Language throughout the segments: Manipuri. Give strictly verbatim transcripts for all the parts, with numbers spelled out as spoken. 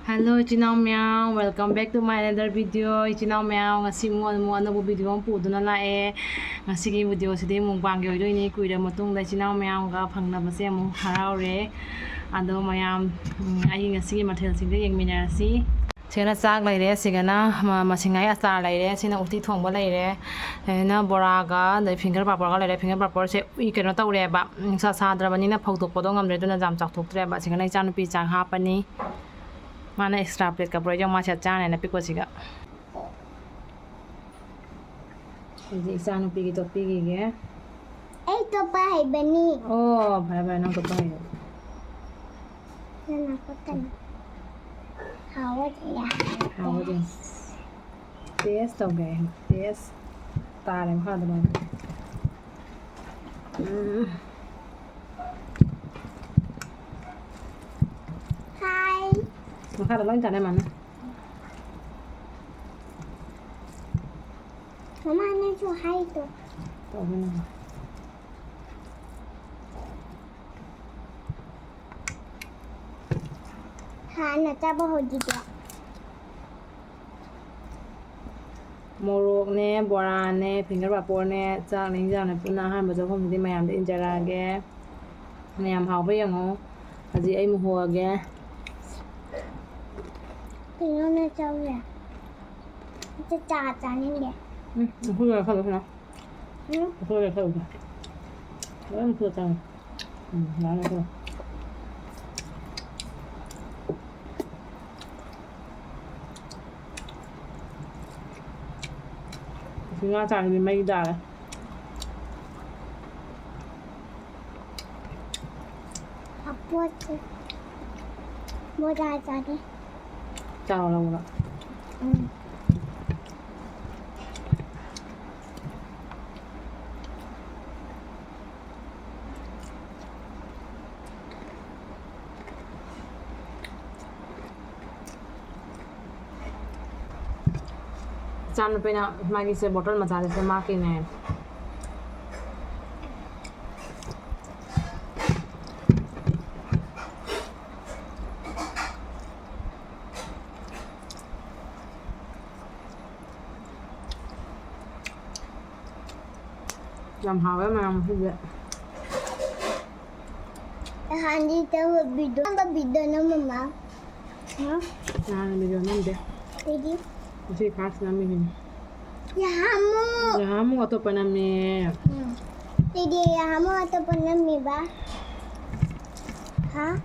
Hello ꯏꯆꯤꯟ ꯏꯅꯥꯎ ꯃꯌꯥꯝ, welcome back to my another video. ꯏꯆꯤꯟ ꯏꯅꯥꯎ ꯃꯌꯥꯝ, ꯉꯁꯤ ꯑꯃꯨꯛ ꯑꯃꯨꯛ ꯑꯅꯧꯕ video ꯑꯃ ꯄꯨꯗꯨꯅ ꯂꯥꯛꯑꯦ꯫ ꯉꯁꯤꯒꯤ videoꯁꯤꯗꯤ mukbangꯒꯤ ꯑꯣꯏꯗꯣꯏꯅꯤ꯫ ꯀꯨꯏꯔ ꯃꯇꯨꯡꯗ ꯏꯆꯤꯟ ꯏꯅꯥꯎ ꯃꯌꯥꯝꯒ ꯐꯪꯅꯕꯁꯦ ꯑꯃꯨꯛ ꯍꯔꯥꯎꯔꯦ꯫ ꯑꯗꯣ ꯃꯌꯥꯝ, ꯎꯝ, ꯑꯩꯒꯤ ꯉꯁꯤꯒꯤ ꯃꯊꯦꯜꯁꯤꯡꯗꯣ ꯌꯦꯡꯃꯤꯟꯅꯔꯁꯤ꯫ ꯁꯤꯒꯅ ꯆꯥꯛ ꯂꯩꯔꯦ, ꯁꯤꯒꯅ ꯃ-, ꯃꯁꯤꯡꯉꯥꯏ ꯑꯆꯥꯔ ꯂꯩꯔꯦ, ꯁꯤꯅ ꯎꯇꯤ ꯊꯣꯡꯕ ꯂꯩꯔꯦ, ꯁꯤꯅ ꯕꯣꯔꯥꯒ ꯑꯗꯩ finger ꯄꯥꯄꯣꯔꯒ ꯂꯩꯔꯦ꯫ Finger ꯄꯥꯄꯣꯔꯁꯦ ꯎꯏ, ꯀꯩꯅꯣ ꯇꯧꯔꯦꯕ, ꯅꯨꯡꯁꯥ ꯁꯥꯗ꯭ꯔꯕꯅꯤꯅ ꯐꯧꯗꯣꯛꯄꯗꯣ ꯉꯝꯗ꯭ꯔꯦ, ꯑꯗꯨꯅ ꯌꯥꯝ ꯆꯥꯎꯊꯣꯛꯇ꯭ꯔꯦꯕ꯫ ꯁꯤꯒꯅ ꯏꯆꯥꯅꯨꯄꯤ ꯆꯥꯛ ꯍꯥꯞꯄꯅꯤ꯫ ꯃꯥꯅ extra plateꯀ ꯄꯨꯔꯛꯏꯗꯣ ꯃꯥ ꯁꯤꯗ ꯆꯥꯅꯦꯅ ꯄꯤꯛꯄꯁꯤꯒ꯫ ꯍꯧꯖꯤꯛ ꯏꯆꯥꯅꯨꯄꯤꯒꯤ ꯇꯣꯠꯄꯤꯈꯤꯒꯦ꯫ ꯑꯩ ꯇꯣꯠꯄ ꯍꯩꯕꯅꯤ꯫ ꯑꯣ, ꯐꯔꯦ ꯐꯔꯦ, ꯅꯪ ꯇꯣꯠꯄ ꯍꯩꯔꯦ꯫ ꯅꯪꯅ ꯇꯣꯠꯀꯅꯤ꯫ ꯍꯥꯎꯕ꯭ꯔꯥ? ꯍꯥꯎꯕ꯭ꯔꯥ? Taste ꯇꯧꯒꯦ꯫ Taste ꯇꯥꯔꯦ ꯃꯈꯥꯗ ꯂꯣꯏꯅ꯫ ꯎꯝ꯫ ꯍꯥꯏ꯫ ꯃꯈꯥꯗ ꯂꯣꯏ ꯇꯥꯔꯦ ꯃꯥꯅ꯫ ꯃꯃꯥ, ꯅꯪꯁꯨ ꯍꯥꯏꯗꯣ꯫ ꯇꯧꯕꯅꯦ꯫ ꯍꯥꯟꯅ ꯆꯥꯕ ꯍꯧꯖꯤꯛꯇꯤ꯫ ꯃꯣꯔꯣꯛꯅꯦ, ꯕꯣꯔꯥꯅꯦ, finger ꯄꯥꯄꯣꯔꯅꯦ, ꯆꯥꯛꯅꯦ, ꯏꯟꯖꯥꯡꯅꯦ ꯄꯨꯟꯅ ꯑꯍꯥꯟꯕ ꯆꯥꯛꯈꯨꯝꯁꯤꯗꯤ ꯃꯌꯥꯝꯗ ꯏꯟꯖꯔꯛꯑꯒꯦ꯫ ꯃꯌꯥꯝ ꯍꯥꯎꯕ ꯌꯦꯡꯉꯣ꯫ ꯍꯧꯖꯤꯛ ꯑꯩ ꯃꯨꯛ ꯍꯣꯑꯒꯦ꯫ ꯀꯩꯅꯣꯅꯦ ꯆꯥꯎꯁꯦ꯫ ꯑꯝꯇ ꯆꯥ ꯆꯥꯅꯤꯡꯗꯦ꯫ ꯎꯝ, ꯃꯈꯨꯝꯗꯣ ꯂꯧꯁꯜꯂꯣ ꯁꯤꯅ꯫ ꯎꯝ꯫ ꯃꯈꯨꯝꯗꯣ ꯂꯧꯁꯜꯂꯣ꯫ ꯂꯣꯏ ꯃꯈꯨꯝꯗꯣ ꯆꯪꯉꯦ꯫ ꯎꯝ, ꯌꯥꯔꯦ ꯂꯧꯁꯜꯂꯣ꯫ ꯉꯥ ꯆꯥꯔꯗꯤ ꯃꯩ ꯇꯥꯔꯦ꯫ ꯑꯄꯣꯠꯁꯦ ꯃꯣꯖꯥ ꯆꯥꯒꯦ꯫ ꯆꯥꯔꯣ, ꯂꯧꯔꯣ꯫ ꯎꯝ꯫ ꯏꯆꯥꯅꯨꯄꯤꯅ ꯃꯥꯒꯤꯁꯦ bottle ꯃꯆꯥꯁꯦ ꯃꯥꯒꯤꯅꯦ꯫ ꯌꯥꯝ ꯍꯥꯎꯋꯦ ꯃꯌꯥꯝ ꯉꯁꯤꯗꯤ꯫ ꯅꯍꯥꯟꯗꯤ ꯀꯔꯝꯕ ꯚꯤꯗꯤꯑꯣ, ꯀꯔꯝꯕ ꯚꯤꯗꯤꯑꯣꯅꯣ ꯃꯃꯥ? ꯍꯥ? ꯅꯍꯥꯟ ꯚꯤꯗꯤꯑꯣ ꯅꯝꯗꯦ꯫ ꯑꯩꯗꯤ ꯉꯁꯤ ꯐꯥꯔꯁ ꯅꯝꯃꯤꯁꯤꯅꯤ꯫ ꯌꯥꯍꯥꯃꯨ꯫ ꯌꯥꯍꯥꯃꯨ ꯑꯇꯣꯞꯄ ꯅꯝꯃꯦ꯫ ꯎꯝ꯫ ꯑꯩꯗꯤ ꯌꯥꯍꯥꯃꯨ ꯑꯇꯣꯞꯄ ꯅꯝꯃꯤꯕ꯫ ꯍꯥ?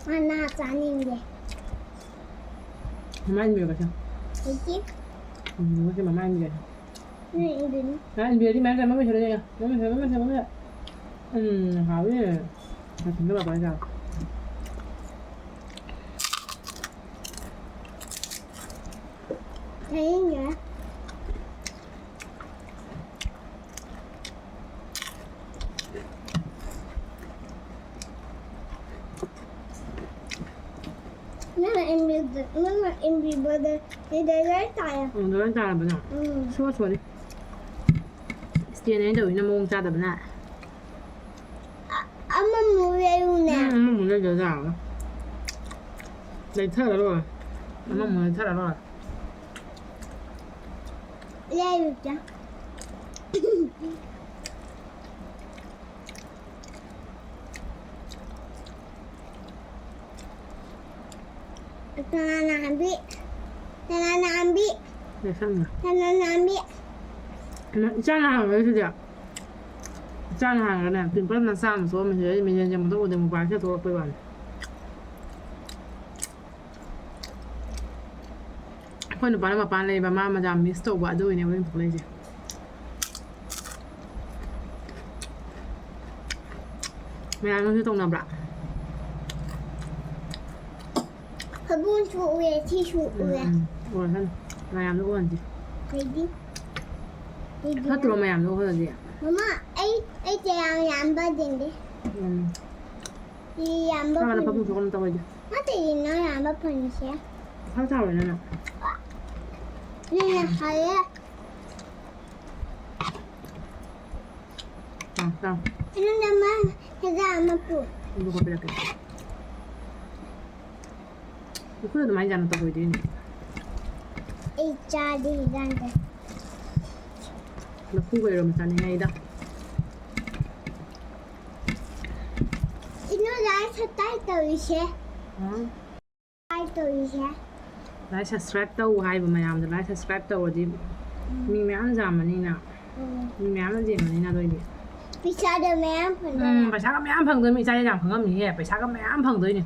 ꯃꯅꯥ ꯆꯥꯅꯤꯡꯗꯦ꯫ ꯃꯃꯥꯏ ꯃꯤꯔꯣ ꯀꯩꯁꯨ? ꯍꯧꯖꯤꯛ? ꯎꯝ, ꯉꯁꯤ ꯃꯃꯥꯏ ꯃꯤꯔꯣ꯫ ꯅꯣꯏ ꯏꯟꯗꯣꯏꯅꯤ꯫ ꯃꯃꯥꯏ ꯃꯤꯔꯣꯗꯤ ꯃꯌꯥꯝ ꯆꯥꯏ, ꯃꯃꯥꯏ ꯁꯣꯏꯔ ꯆꯥꯏ꯫ ꯃꯃꯥꯏ ꯁꯣꯏꯔ, ꯃꯃꯥꯏ ꯁꯣꯏꯔ, ꯃꯃꯥꯏ ꯁꯣꯏꯔ꯫ ꯎꯝ, ꯍꯥꯎꯋꯦ꯫ ꯃꯊꯟꯗ ꯄꯥꯄꯥ ꯆꯥꯎ꯫ ꯆꯥꯅꯤꯡꯗꯦ꯫ ꯅꯪꯅ ꯏꯟꯕꯤꯕꯗ, ꯅꯪꯅ ꯏꯟꯕꯤꯕꯗ ꯁꯤꯗ ꯂꯣꯏ ꯇꯥꯏꯌꯦ꯫ ꯎꯝ, ꯂꯣꯏ ꯇꯥꯔꯕꯅꯦ꯫ ꯎꯝ꯫ ꯁꯣ ꯁꯣꯔꯤ꯫ ꯏꯁꯇꯦꯟ ꯑꯩꯅ ꯇꯧꯔꯤꯁꯤꯅ ꯃꯑꯣꯡ ꯆꯥꯗꯕꯅ꯫ ꯑ-, ꯑꯃꯃꯨꯛ ꯂꯩꯌꯨꯅꯦ꯫ ꯎꯝ, ꯑꯃꯃꯨꯛ ꯂꯩꯗ꯭ꯔꯗꯤ ꯌꯥꯔꯔꯣꯏ꯫ ꯂꯩꯊꯔ ꯂꯣꯏꯔꯦ꯫ ꯑꯃꯃꯨꯛ ꯂꯩꯊꯔ ꯂꯣꯏꯔꯦ꯫ ꯂꯩꯔꯨꯆꯣ꯫ ꯇꯅꯥꯅꯥꯝꯕꯤ꯫ ꯇꯅꯥꯅꯥꯝꯕꯤ꯫ ꯂꯩꯁꯟꯕ꯫ ꯇꯅꯥꯅꯥꯝꯕꯤ꯫ ꯏꯃꯥ, ꯏꯆꯥꯅ ꯍꯥꯡꯉꯒ ꯁꯤꯗꯤ꯫ ꯏꯆꯥꯅ ꯍꯥꯡꯉꯒꯅꯦ, ꯄꯤꯝꯄꯜ ꯃꯆꯥ ꯑꯃ ꯊꯣꯛꯑꯝꯃꯦ, ꯁꯤꯗ ꯑꯩ ꯃꯤꯡꯁꯦꯜ ꯌꯦꯡꯕꯗ ꯎꯗꯦ, ꯃꯣꯕꯥꯏꯜꯁꯦ ꯊꯣꯛꯂꯛꯄꯩ ꯋꯥꯅꯤ꯫ ꯑꯩꯈꯣꯏ ꯅꯨꯄꯥꯅ ꯃꯄꯥꯟ ꯂꯩꯕ, ꯃꯥ ꯃꯌꯥꯝ ꯃꯤꯁ ꯇꯧꯕ, ꯑꯗꯨꯒꯤꯅꯦ ꯍꯣꯔꯦꯟ ꯊꯣꯛꯂꯛꯏꯁꯦ꯫ ꯃꯌꯥꯝꯅꯁꯨ ꯇꯧꯅꯕ꯭ꯔꯥ? ꯍꯕꯨꯡꯁꯨ ꯎꯑꯦ, ꯁꯤꯁꯨ ꯎꯝ, ꯎꯑꯦ꯫ ꯎꯝ, ꯎꯔꯁꯅꯨ꯫ ꯃꯌꯥꯝꯗꯣ ꯎꯍꯟꯁꯤ꯫ ꯑꯩꯗꯤ, ꯑꯩꯗꯤ ꯐꯠꯇ꯭ꯔꯣ ꯃꯌꯥꯝꯗꯣ ꯎꯍꯜꯂꯗꯤ? ꯃꯃꯥ, ꯑꯩ, ꯑꯩ ꯆꯦ ꯌꯥꯝ ꯌꯥꯝꯕ ꯗꯤꯟꯗꯤ꯫ ꯎꯝ꯫ ꯁꯤ ꯌꯥꯝꯕ ꯆꯥꯒꯅꯨ, ꯐꯪ-, ꯐꯃꯨꯡ ꯊꯣꯛꯀꯅꯨ ꯇꯧꯔꯤꯁꯦ꯫ ꯅꯠꯇꯦ, ꯅꯪ ꯌꯥꯝꯕ ꯐꯪꯉꯤꯁꯦ꯫ ꯈꯔ ꯆꯥꯎꯔꯦ ꯅꯪꯅ꯫ ꯅꯪꯅ ꯍꯥꯏꯌꯦ꯫ ꯆꯥꯎ, ꯆꯥꯎ꯫ ꯑꯩꯉꯣꯟꯗ ꯑꯃ ꯍꯤꯗꯥꯛ ꯑꯃ ꯄꯨ꯫ ꯑꯗꯨꯒ ꯄꯤꯔꯛꯀꯦ꯫ ꯎꯈ꯭ꯔꯨꯜ ꯑꯗꯨꯃꯥꯏꯅ ꯌꯥꯝꯅ ꯇꯧꯔꯣꯏꯗꯣꯏꯅꯦ꯫ ꯑꯩ ꯆꯥꯗꯦ ꯍꯤꯗꯥꯛꯇꯣ꯫ ꯂꯐꯨꯒ ꯏꯔꯣꯝꯕ ꯆꯥꯅꯤꯡꯉꯦ ꯑꯩꯗ꯫ ꯏꯅꯨ ꯂꯥꯏ ꯁꯇꯥꯏ ꯇꯧꯔꯤꯁꯦ꯫ ꯎꯝ꯫ ꯁꯇꯥꯏ ꯇꯧꯔꯤꯁꯦ꯫ Like subscribe ꯇꯧ ꯍꯥꯏꯕ ꯃꯌꯥꯝꯗꯣ꯫ Like subscribe ꯇꯧꯔꯗꯤ ꯎꯝ꯫ ꯃꯤ ꯃꯌꯥꯝ ꯌꯥꯝꯃꯅꯤꯅ꯫ ꯎꯝ꯫ ꯃꯤ ꯃꯌꯥꯝꯅ ꯌꯦꯡꯉꯅꯤꯅ ꯑꯗꯨ ꯑꯣꯏꯗꯤ꯫ ꯄꯩꯁꯥꯗꯣ ꯃꯌꯥꯝ ꯐꯪꯗꯣꯏꯅꯦ꯫ ꯎꯝ, ꯄꯩꯁꯥꯒ ꯃꯌꯥꯝ ꯐꯪꯗꯣꯏꯅꯤ꯫ ꯏꯆꯥ ꯌꯥꯝ ꯈꯪꯉꯝꯅꯤꯍꯦ꯫ ꯄꯩꯁꯥꯒ ꯃꯌꯥꯝ ꯐꯪꯗꯣꯏꯅꯤ꯫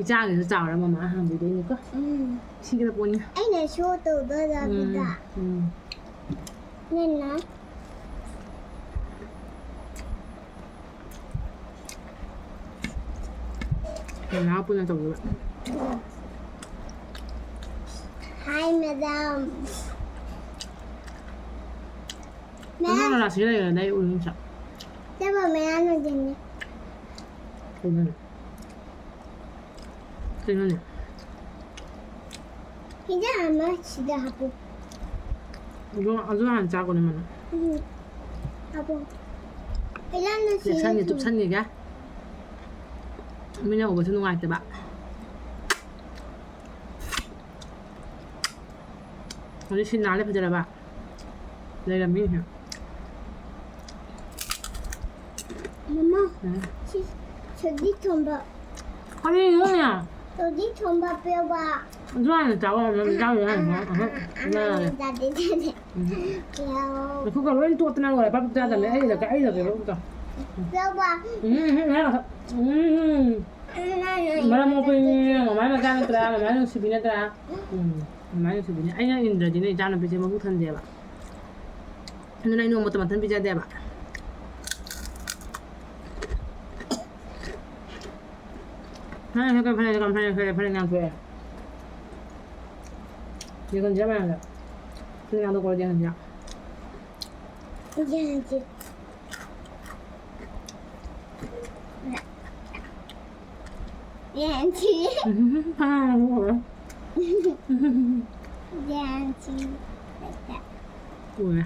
ꯏꯆꯥꯒꯤꯁꯨ ꯆꯥꯎꯔ ꯃꯃꯥ ꯍꯥꯡꯕꯤꯗꯣꯏꯅꯤꯀꯣ꯫ ꯎꯝ꯫ ꯁꯤꯒꯗ ꯄꯣꯠꯅꯤ꯫ ꯑꯩꯅ show ꯇꯧꯗꯣꯏꯔꯣ ꯎꯝ, ꯑꯗꯨꯗ? ꯎꯝ꯫ ꯅꯪꯅ? ꯅꯅꯥꯎ ꯄꯨꯟꯅ ꯇꯧꯗꯣꯏꯕ꯫ Hi, madam. ꯑꯉꯥꯡ ꯃꯆꯥꯁꯤ ꯂꯩꯔꯦ, ꯑꯗꯩ ꯎꯔꯤꯡ ꯁꯛ꯫ ꯆꯠꯄ ꯃꯌꯥꯝ ꯑꯗꯨꯅꯤ꯫ ꯀꯩꯅꯣꯅꯦ? ꯀꯩꯅꯣꯅꯦ? ꯍꯤꯟꯖꯥꯡ ꯑꯃ ꯁꯤꯗ ꯍꯥꯞꯄꯨ꯫ ꯑꯗꯨ, ꯑꯗꯨ ꯍꯥꯟꯅ ꯆꯥꯈꯣꯅꯦ, ꯃꯅꯨ꯫ ꯎꯝ꯫ ꯍꯥꯞꯄꯨ꯫ ꯍꯤꯟꯖꯥꯡꯗꯣ ꯁꯤꯗ ꯂꯦꯞꯁꯟꯒꯦ, ꯊꯝꯃꯨ꯫ ꯆꯨꯞꯁꯟꯈꯤꯒꯦ꯫ ꯃꯤꯅ ꯎꯕꯁꯨ ꯅꯨꯡꯉꯥꯏꯇꯕ꯫ ꯍꯧꯖꯤꯛ ꯁꯤ ꯅꯥꯜꯂꯦ, ꯐꯖꯔꯕ? ꯂꯩꯔꯝꯃꯤꯅꯦ꯫ ꯃꯃꯥ, ꯎꯝ꯫ ꯁꯤ ꯁꯧꯒ꯭ꯔꯤ ꯊꯣꯡꯕ꯫ ꯀꯔꯤꯅꯣꯅꯦ? ꯁꯧꯒ꯭ꯔꯤ ꯊꯣꯡꯕ ꯄꯤꯌꯣꯕ꯫ ꯑꯗꯨ ꯍꯥꯟꯅ ꯆꯥꯎ, ꯑꯗꯨ ꯆꯥꯎ ꯍꯥꯏꯅꯣ꯫ ꯑꯍ, ꯑꯍ, ꯌꯥꯔꯦ꯫ ꯆꯥꯗꯦ, ꯆꯥꯗꯦ꯫ ꯎꯝ꯫ ꯄꯤꯌꯣ꯫ ꯂꯐꯨ ꯀꯥꯡꯉꯧ ꯂꯣꯏ ꯇꯣꯠꯇꯅ ꯂꯣꯏꯔꯦ꯫ ꯄꯞ ꯆꯥꯗꯕꯅꯦ꯫ ꯑꯩ ꯏꯜꯂꯛꯀꯦ, ꯑꯩ ꯏꯜꯂꯛꯀꯦ, ꯄꯞ ꯆꯥꯎ꯫ ꯄꯤꯌꯣꯕ꯫ ꯎꯝ, ꯎꯝ, ꯎꯝ, ꯎꯝ꯫ ꯃꯔꯝ ꯃꯣꯛꯄꯅꯤ, ꯃꯃꯥꯏ ꯃꯆꯥ ꯅꯠꯇ꯭ꯔꯥ? ꯃꯃꯥꯏ ꯅꯨꯡꯁꯤꯕꯤ ꯅꯠꯇ꯭ꯔꯥ? ꯎꯝ, ꯃꯃꯥꯏ ꯅꯨꯡꯁꯤꯕꯤꯅꯤ꯫ ꯑꯩꯅ ꯏꯟꯗ꯭ꯔꯗꯤꯅꯦ, ꯏꯆꯥꯅꯨꯄꯤꯁꯦ ꯃꯕꯨꯛ ꯊꯟꯗꯦꯕ꯫ ꯑꯗꯨꯅ ꯑꯩ ꯅꯣꯡꯃꯇ ꯃꯊꯟ ꯄꯤꯖꯗꯦꯕ꯫ ꯐꯔꯦ, ꯐꯔꯦ, ꯐꯔꯦ, ꯐꯔꯦ, ꯐꯔꯦ, ꯐꯔꯦ, ꯌꯥꯝ ꯊꯣꯛꯑꯦ꯫ ꯌꯦꯡꯍꯟꯁꯤꯔꯥ ꯃꯌꯥꯝꯗ? ꯁꯤ ꯉꯥꯗꯣ ꯀꯣꯔꯗꯤ ꯌꯦꯡꯍꯟꯁꯤꯔꯥ? ꯌꯦꯡꯍꯟꯁꯤ꯫ ꯌꯦꯡꯍꯟꯁꯤ꯫ ꯎꯝ, ꯐꯔꯦ꯫ ꯌꯦꯡꯍꯟꯁꯤ꯫ ꯎꯔꯦ꯫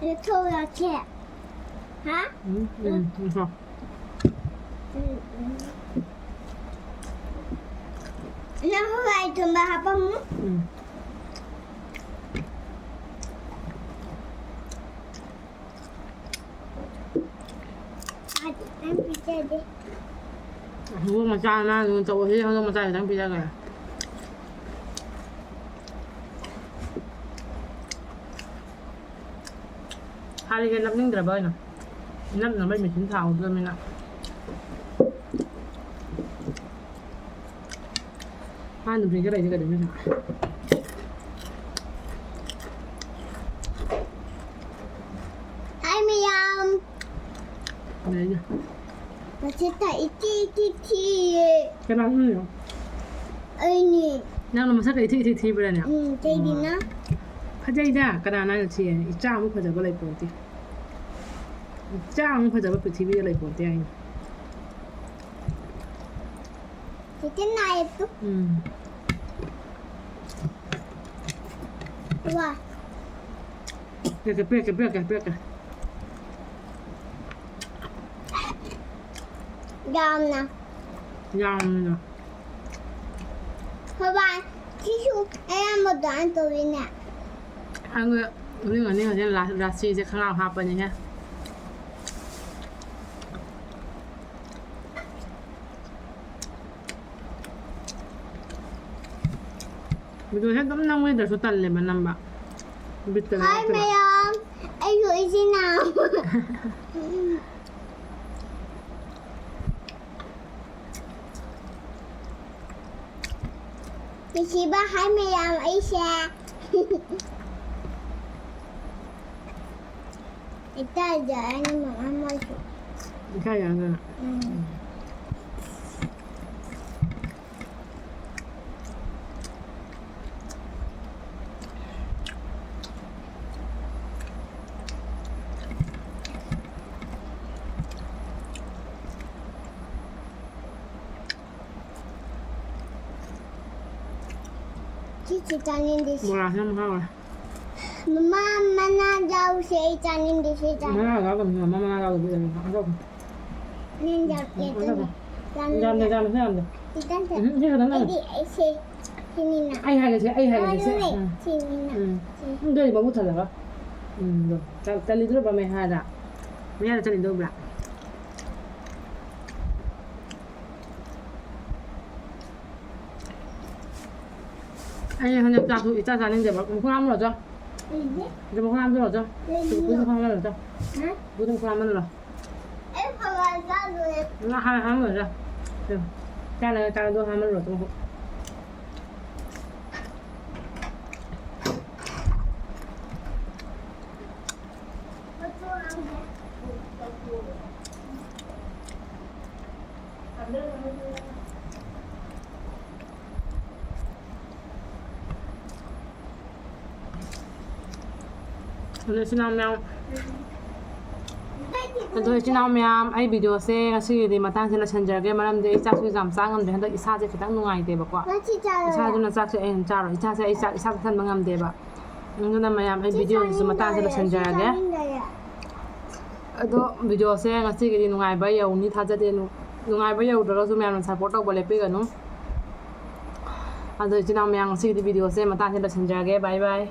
ꯂꯧꯊꯣꯛꯂꯛꯀꯦ꯫ ꯍꯥ? ꯎꯝ, ꯎꯝ, ꯎꯝ, ꯍꯣ꯫ ꯎꯝ, ꯎꯝ꯫ ꯅꯪ ꯍꯋꯥꯏ ꯊꯣꯡꯕ ꯍꯥꯞꯄꯝꯃꯨ꯫ ꯎꯝ꯫ ꯅꯪ ꯄꯤꯖꯗꯦ꯫ ꯍꯧꯗꯣꯡ ꯃꯆꯥ ꯑꯉꯥꯡꯗꯨꯅ ꯇꯧꯕꯁꯤꯗ ꯍꯧꯗꯣꯡ ꯃꯆꯥ ꯈꯤꯇꯪ ꯄꯤꯖꯈ꯭ꯔꯦ꯫ ꯍꯥꯏꯔꯤꯁꯦ ꯅꯞꯅꯤꯡꯗ꯭ꯔꯕ ꯑꯣꯏꯅ꯫ ꯅꯞꯅꯕ ꯃꯦꯆꯤꯟ ꯊꯥꯍꯧꯗ꯭ꯔꯕꯅꯤꯅ꯫ ꯃꯥ ꯅꯨꯄꯤꯒ ꯂꯩꯔꯤ ꯀꯩꯗꯧꯅꯤ ꯁꯤꯗ? ꯍꯥꯏ ꯃꯌꯥꯝ꯫ ꯂꯩꯅꯤ꯫ ꯃꯁꯛꯇ ꯏꯊꯤ ꯏꯊꯤ ꯊꯤꯌꯦ꯫ ꯀꯅꯥꯅꯣ ꯅꯪꯅꯣ? ꯑꯩꯅꯦ꯫ ꯅꯪꯅ ꯃꯁꯛꯀ ꯏꯊꯤ ꯏꯊꯤ ꯊꯤꯕ꯭ꯔꯥꯅꯦ? ꯎꯝ, ꯀꯩꯒꯤꯅꯣ? ꯐꯖꯩꯗ, ꯀꯅꯥꯅ ꯍꯥꯏꯅꯣ ꯊꯤ ꯍꯥꯏꯅ? ꯏꯆꯥꯃꯨꯛ ꯐꯖꯕ ꯂꯩꯄꯣꯟꯇꯦ꯫ ꯏꯆꯥꯃꯨꯛ ꯐꯖꯕ ꯄ꯭ꯔꯤꯊꯤꯕꯤꯗ ꯂꯩꯄꯣꯟꯇꯦ ꯍꯥꯏꯅꯤ꯫ ꯆꯤꯆꯦ ꯅꯥꯏꯌꯦ ꯇꯨ꯫ ꯎꯝ꯫ ꯋꯥ꯫ ꯄꯤꯔꯛꯀꯦ, ꯄꯤꯔꯛꯀꯦ, ꯄꯤꯔꯛꯀꯦ, ꯄꯤꯔꯛꯀꯦ꯫ ꯌꯥꯝꯅ꯫ ꯌꯥꯝꯅ꯫ ꯍꯋꯥꯏ ꯁꯤꯁꯨ ꯑꯌꯥꯝꯕ ꯑꯗꯨꯃꯥꯏꯅ ꯇꯧꯋꯤꯅꯦ꯫ ꯑꯗꯨꯒ ꯎꯔꯤꯡ ꯑꯅꯤ ꯍꯧꯖꯤꯛ ꯔꯥ-, ꯔꯥꯁꯤꯁꯦ ꯈꯪꯍꯥꯞ ꯍꯥꯞꯄꯅꯤꯍꯦ꯫ ꯚꯤꯗꯤꯑꯣꯁꯦ ꯑꯗꯨꯝ ꯅꯝꯃꯣꯏꯗ꯭ꯔꯁꯨ ꯇꯜꯂꯦꯕ ꯅꯝꯕ꯫ ꯕꯤꯠꯇ ꯍꯥꯏ ꯌꯥꯎꯔꯛꯇꯦꯕ꯫ ꯃꯌꯥꯝ, ꯑꯩꯁꯨ ꯏꯆꯤꯟ ꯏꯅꯥꯎ꯫ ꯅꯨꯡꯁꯤꯕ ꯍꯥꯏ ꯃꯌꯥꯝ ꯑꯩꯁꯦ꯫ ꯏꯀꯥꯏꯖꯔꯅꯤ ꯃꯃꯥ ꯃꯣꯏꯁꯨ꯫ ꯏꯀꯥꯏꯖꯔꯅꯤ꯫ ꯎꯝ꯫ ꯁꯤꯁꯨ ꯆꯥꯅꯤꯡꯗꯦ꯫ ꯕꯣꯔꯥꯁꯦ ꯌꯥꯝ ꯍꯥꯎꯋꯦ꯫ ꯃꯃꯥ, ꯃꯅꯥ ꯌꯥꯎꯁꯦ, ꯑꯩ ꯆꯥꯅꯤꯡꯗꯦ, ꯁꯤ ꯆꯥꯅꯤꯡꯗꯦ꯫ ꯃꯅꯥ ꯌꯥꯎꯗꯕꯅꯤ, ꯃꯃꯥ ꯃꯅꯥ ꯌꯥꯎꯗꯕꯅꯤ꯫ ꯌꯥꯝꯗꯦ, ꯌꯥꯝꯗꯦ, ꯁꯤ ꯌꯥꯝꯗꯦ꯫ ꯈꯤꯇꯪ ꯈꯛ꯫ ꯎꯝ, ꯁꯤ ꯈꯛꯇꯪ ꯈꯛ꯫ ꯑꯩꯗꯤ ꯑꯩꯁꯦ ꯁꯤꯅꯤꯅ꯫ ꯑꯩ ꯍꯥꯏꯒꯦꯁꯦ, ꯑꯩ ꯍꯥꯏꯒꯦꯁꯦ, ꯁꯦ꯫ ꯑꯗꯨꯅꯦ, ꯎꯝ꯫ ꯁꯤꯅꯤꯅ꯫ ꯎꯝ꯫ ꯁꯤ꯫ ꯎꯝ, ꯑꯗꯨꯗꯤ ꯃꯕꯨꯛ ꯊꯜꯂꯒ꯫ ꯎꯝ, ꯑꯗꯣ꯫ ꯆ-, ꯆꯜꯂꯤꯗ꯭ꯔꯣꯕ ꯃꯩꯍꯥꯗ? ꯃꯌꯥꯗ ꯆꯜꯂꯤꯗꯧꯕ꯭ꯔꯥ? ꯑꯩ ꯍꯟꯗꯛ ꯆꯥꯛꯁꯨ ꯏꯆꯥ ꯆꯥꯅꯤꯡꯗꯦꯕ꯫ ꯃꯈꯨꯝ ꯍꯥꯝꯃꯨꯔꯣ ꯆꯣ꯫ ꯂꯩꯇꯦ꯫ ꯑꯗꯨ ꯃꯈꯨꯝ ꯍꯥꯝꯃꯨꯔꯣ ꯆꯣ꯫ ꯂꯩꯇꯦ꯫ ꯄꯨꯄꯨꯗ ꯃꯈꯨꯝ ꯍꯥꯝꯃꯨꯔꯣ ꯆꯣ꯫ ꯍꯥ? ꯄꯨꯄꯨꯗ ꯃꯈꯨꯝ ꯍꯥꯝꯃꯨꯔꯣ꯫ ꯑꯩ ꯐꯣꯟ ꯆꯥꯗꯣꯔꯦ꯫ ꯉꯥ ꯍꯥꯟꯅ ꯍꯥꯝꯃꯨꯔꯣ ꯆꯣ꯫ ꯆꯥꯅꯕ ꯆꯥꯛ ꯑꯗꯨ ꯍꯥꯝꯃꯨꯔꯣ ꯆꯣ꯫ ꯑꯗꯣ ꯏꯆꯤꯟ ꯏꯅꯥꯎ ꯃꯌꯥꯝ, ꯑꯗꯣ ꯏꯆꯤꯟ ꯏꯅꯥꯎ ꯃꯌꯥꯝ, ꯑꯩ videoꯁꯦ ꯉꯁꯤꯒꯤꯗꯤ ꯃꯇꯥꯡꯁꯦ ꯂꯣꯏꯁꯤꯟꯖꯔꯒꯦ꯫ ꯃꯔꯝꯗꯤ ꯑꯩ ꯆꯥꯛꯁꯨ ꯌꯥꯝ ꯆꯥ ꯉꯝꯗ꯭ꯔꯦ꯫ ꯍꯟꯗꯛ ꯏꯁꯥꯁꯦ ꯈꯤꯇꯪ ꯅꯨꯡꯉꯥꯏꯇꯦꯕꯀꯣ꯫ ꯉꯁꯤ ꯆꯥꯔꯣꯏ꯫ ꯏꯁꯥꯗꯨꯅ ꯆꯥꯛꯁꯦ ꯑꯩꯅ ꯆꯥꯔꯣꯏ꯫ ꯏꯁꯥꯁꯦ ꯑꯩ ꯆꯥꯛ ꯏꯁꯥ ꯆꯥꯁꯤꯟꯕ ꯉꯝꯗꯦꯕ꯫ ꯑꯗꯨꯅ ꯃꯌꯥꯝ, ꯑꯩ ꯁꯤ videoꯁꯤꯁꯨ ꯆꯥꯅꯤꯡꯗꯔꯦ, ꯃꯇꯥꯡꯁꯦ ꯁꯤ ꯂꯣꯏꯁꯤꯟꯖꯔꯒꯦ꯫ ꯆꯥꯅꯤꯡꯗꯔꯦ꯫ ꯑꯗꯣ videoꯁꯦ ꯉꯁꯤꯒꯤꯗꯤ ꯅꯨꯡꯉꯥꯏꯕ ꯌꯧꯅꯤ ꯊꯥꯖꯗꯦ꯫ ꯅꯨ-, ꯅꯨꯡꯉꯥꯏꯕ ꯌꯧꯗ꯭ꯔꯒꯁꯨ ꯃꯌꯥꯝꯅ support ꯇꯧꯕ ꯂꯦꯞꯄꯤꯒꯅꯨ꯫ ꯑꯗꯣ ꯏꯆꯤꯟ ꯏꯅꯥꯎ ꯃꯌꯥꯝ, ꯉꯁꯤꯒꯤꯗꯤ videoꯁꯦ ꯃꯇꯥꯡꯁꯦ ꯂꯣꯏꯁꯤꯟꯖꯔꯒꯦ꯫ Bye bye꯫